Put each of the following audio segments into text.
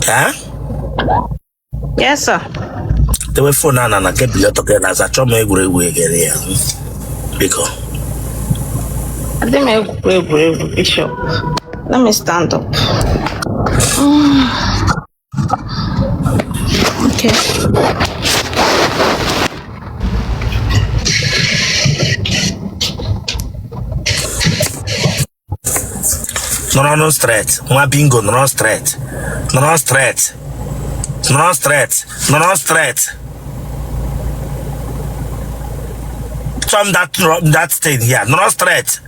Eh? Yes, sir. Dewe phone a na nke bilie ọtọ ka ị na-aza chọọ m egwuregwu egere ya. Biko. Adị m egwukwa egwuregwu, Bishop. Let me stand up. Okay. Nọrọ straight nwa bingo nọrọ straight nọrọ straight nọrọ straight nọrọ straight chọm that that thing here nọrọ straight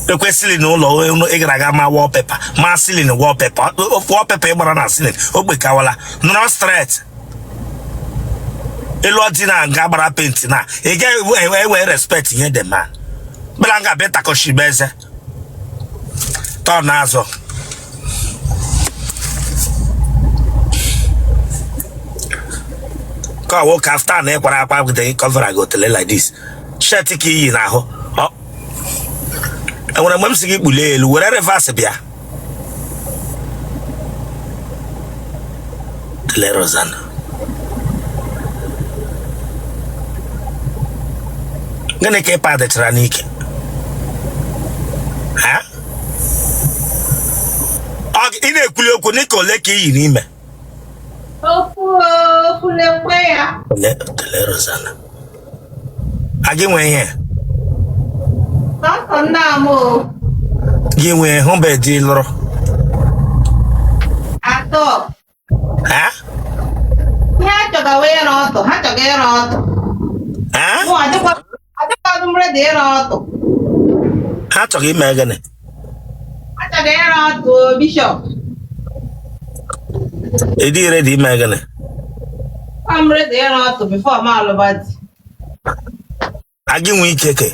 ekwe ceiling ụlọ ị gara aga ma wallpaper ma ceiling wallpaper wallpaper ị gbara na ceiling o kpekawala nọrọ straight ị lụọ di na nga gbara paint na ị ga-ewe respect ihe the man bịara nga bịa takọchibe eze tọọ n'azụ ka ọwụ kaftan ị kwara akwa gide kọvara gị otele like this shirt ka i yi n'ahụ enwere mgbe m sị gị kpulie elu were reverse bịa Tele Rosanna gịnị ka ị padịchara n'ike ha ị na-ekwuli okwu knicker ole ka i yi n'ime Ofu lekwe ya. Tele Rosanna a gị nwee ihe Sọsọ nna m o. Gị nwee hụbe di lụrụ Atọ. Ha? Ihe ha chọga wee ịra ọtụ, ha chọga ịra ọtụ. Ha? Mụ adịkwadụ m ready ịra ọtụ. Ha chọga ime gịnị? Ha chọga ịra ọtụ, Bishop. Ị dị ready ime gịnị? I'm ready ịra ọtụ before m alụba di. A gị nwee ike ke?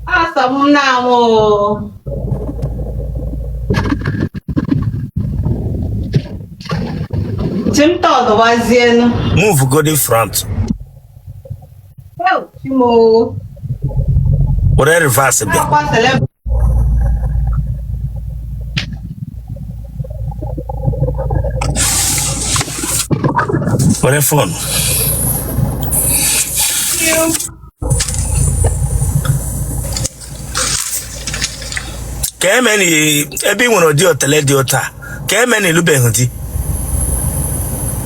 Asọ m na-anwụ o. Chi m tọdụwazienu. Move go the front. Hell, Chi m o. Were reverse bịa. Akwa celeb. Were phone. Ka eme na ebe ị nwere ụdị otele dị otu a ka eme na ị lụbeghị di.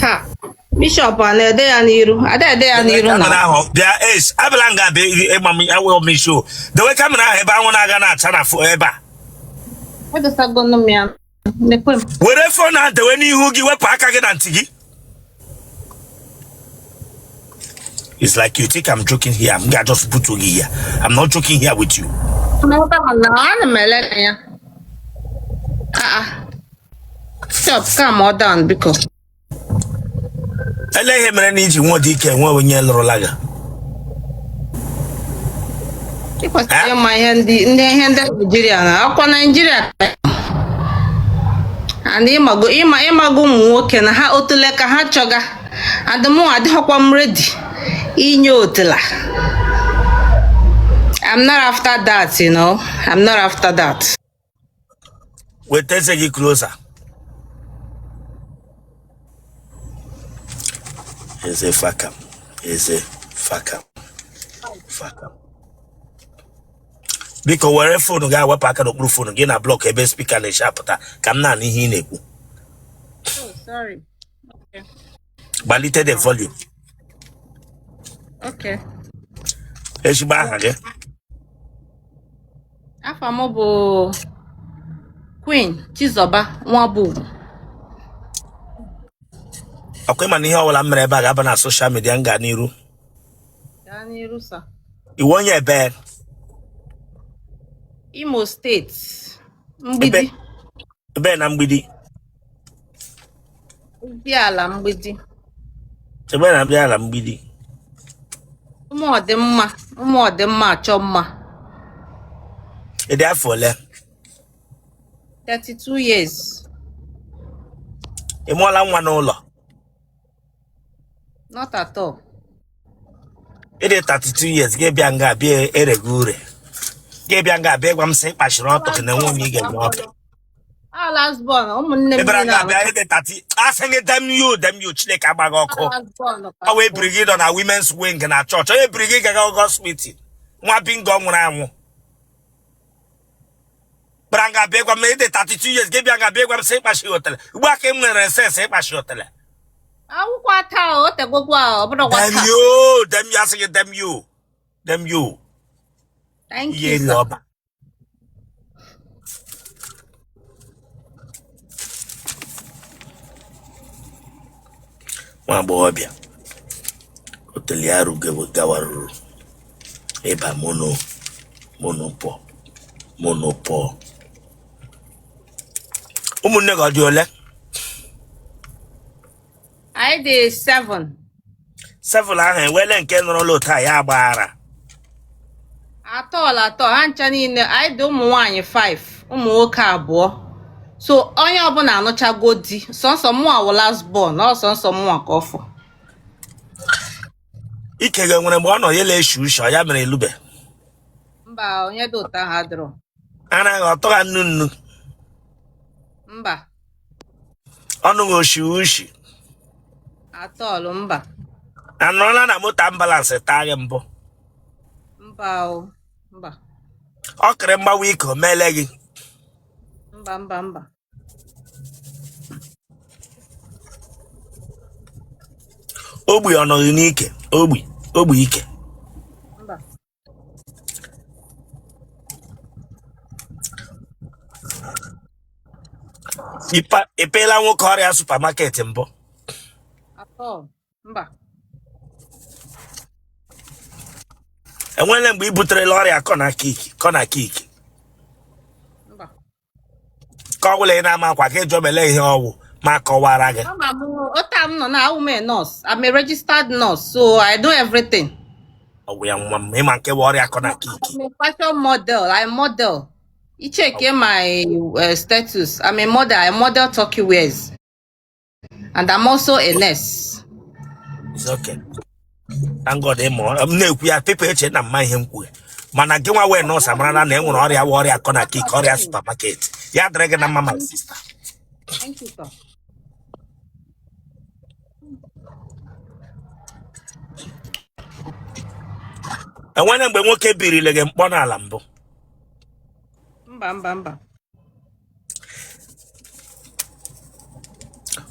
Ha, Bishop a na-ede ya n'iru, ada ede ya n'iru na. Camera ahụ bịa es abịala nga bịa ịgba m awụ m isi o dewe camera ahụ ebe anwụ na-aga na-acha na ebe a. Edosagonu m ya, nekwe m. Were phone ahụ dewe n'ihu gị wepụ aka gị na ntị gị. It's like you think I'm joking here. I'm gonna just put you here. I'm not joking here with you. Ana m ele ya. Ah ah. Bishop, calm ọ down biko. Ele ihe mere na i ji nwee ụdị ike nwee onye lụrụla gị? Ị kwesịrị ịma ihe ndị ndị ihe ndị Naijiria na akwa Naijiria and ịmago ịma ịmago ụmụ nwoke na ha otule ka ha chọga and mụ adịghịkwa m ready inye otula. I'm not after that, you know. I'm not after that. Weta eze gị closer. Eze fakam, eze fakam, fakam. Biko were phone gị wepụ aka n'okpuru phone gị na block ebe speaker na-esi apụta ka m na-anụ ihe ị na-ekwu. Oh, sorry. Okay. Gbalite the volume. Okay. Ezigbo aha gị? Afa m bụ Queen Chizoba Nwabugwu. Ọkwa ịma na ihe ọbụla m mere ebe a ga-aba na social media m gaa n'iru. Gaa n'iru sir. Ị wụ onye ebe? Imo State, Mgbidi. Ebe na Mgbidi? Ubiala Mgbidi. Ebe na Ubiala Mgbidi? Ụmụ ọdịmma, ụmụ ọdịmma achọ mma. Ị dị afọ ole? 32 years. Ị mụọla nwa n'ụlọ? Not at all. Ị dị 32 years gị bịa nga bịa erego ure. Gị bịa nga abịa ịgwa m sị ịkpachiri ọtụ gị na enwe onye ị ga-enye ọtụ. Ah, last born, ụmụnne m Ị bịara niile nga abịa alụcha. ịdị 30, asị gị damn you, damn you, Chineke agbaghị ọkụ. Ah, last born ka Ọ wee mbụ. biri gị nọ na women's wing na chọọchị, onye biri gị gaga August meeting, nwa bingo nwụrụ anwụ. Bịara nga abịa ịgwa m ịdị 32 years, gị bịa nga abịa ịgwa m sị ịkpachi otele. Ugbu a ka m nwere sense ịkpachi otele. Akwụkwọ taa o tegokwa, ọ bụrụkwa Damn taa. you, damn you, asị gị damn you, damn you. Thank Ihe you, eri sir. ọba. Nwa agbọghọbịa otele ya gawaruru ịba mono monopọ monopọ. Ụmụnne gị ọ dị ole? Anyị dị 7. Seven ahụ enwele nke nọrọla otu a ya agbaghara? Atọl atọ ha ncha niile. Anyị dị ụmụ nwaanyị 5, ụmụ nwoke abụọ. So onye ọbụla anụchago di, sọnsọ mụnwa wụ last born, ọ sọnsọ mụnwa ka ọ fọ. Ike gị nwere mgbe ọ nọ ya na-eshi ushi, ọ ya mere elube? Mba, onye dị ụtọ ahụ adịrọ. Anaghị ọtọ ha nnu nnu? Mba. Ọnụ gị oshi ushi? Atọọlụ, mba. Anọrọla na moto ambulance taa gị mbụ? Mba o, mba. Ọkịrị mgbawa ike o meele gị? Mba, mba, mba. Ogbi ọ nọghị n'ike? Ogbi, ogbi ike? Mba. Ịpeela nwoke ọrịa supermarket mbụ? Atọ, mba. Enwele mgbe i buterela ọrịa corner kick, corner kick? Mba. Ka ọ gwụla ị na-ama akwa ka ịjụ mele ihe ọwụ ma kọwara gị. Mama m, otu a m nọ na awụ m a nurse. I'm a registered nurse, so I do everything. Ọgwụ ya nwa m, ịma nke bụ ọrịa corner kick? I'm a fashion model. I model. You check my status. I'm a model. I model Turkey wears. And I'm also a nurse. It's okay. Thank God ịmụ m na-ekwu ya, people eche na mma ihe m kwuru, mana gị nwa wee nọọsụ amarala na e nwere ọrịa wụ ọrịa corner kick, ọrịa supermarket. Ya dịrị gị na mma, my sister. Thank you, sir. Enwere mgbe nwoke birile gị mkpọ n'ala mbụ? Mba, mba, mba.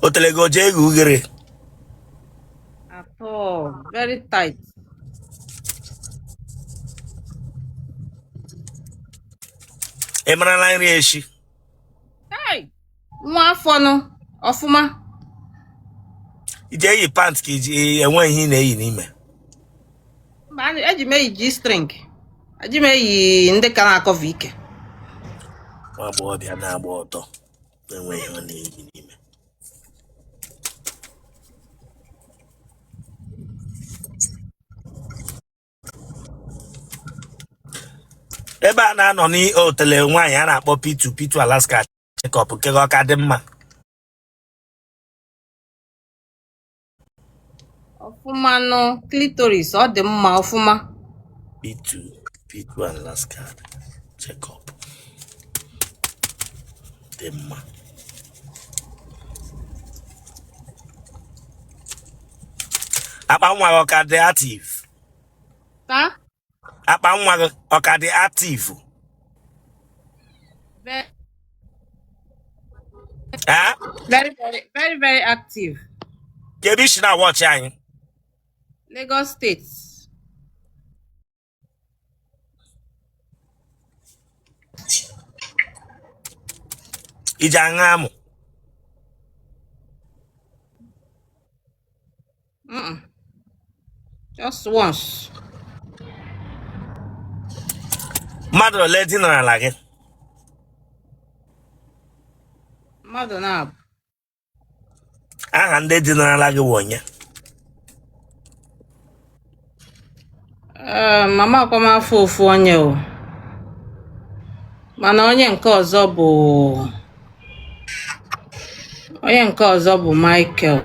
O tere gị oje eghe ughere? At all. Very tight. Ị marala nri eshi? Hey! Nwa afọ nụ ọfụma. Iji eyi pant ka iji enwe ihe ị na-eyi n'ime? Mba, eji m eyi G-string. Eji m eyi ndị ka na-acover ike. Nwa agbọghọbịa na-agba ọtọ na-enwe ihe ọ na-eyi n'ime. Ebe a na-anọ n'otele nwaanyị a na-akpọ P2 P2 Alaska check-up nke gị ọ ka dị mma? Ọfụma nụ, clitoris ọ dị mma ọfụma. P2 P2 Alaska check-up dị mma. Akpa nwa gị ọ ka dị active? Taa? Akpa nwa gị ọ ka dị active? Very, very, very, very active. Ka ebe i si na-awatch anyị? Lagos State. I ji aṅụ amụ? Just once. Mmadụ ole dinarala gị? Mmadụ naabọ. Aha ndị dinarala gị wụ onye? Ee, mama akwa m afọ ofu onye o, mana onye nke ọzọ bụ Michael.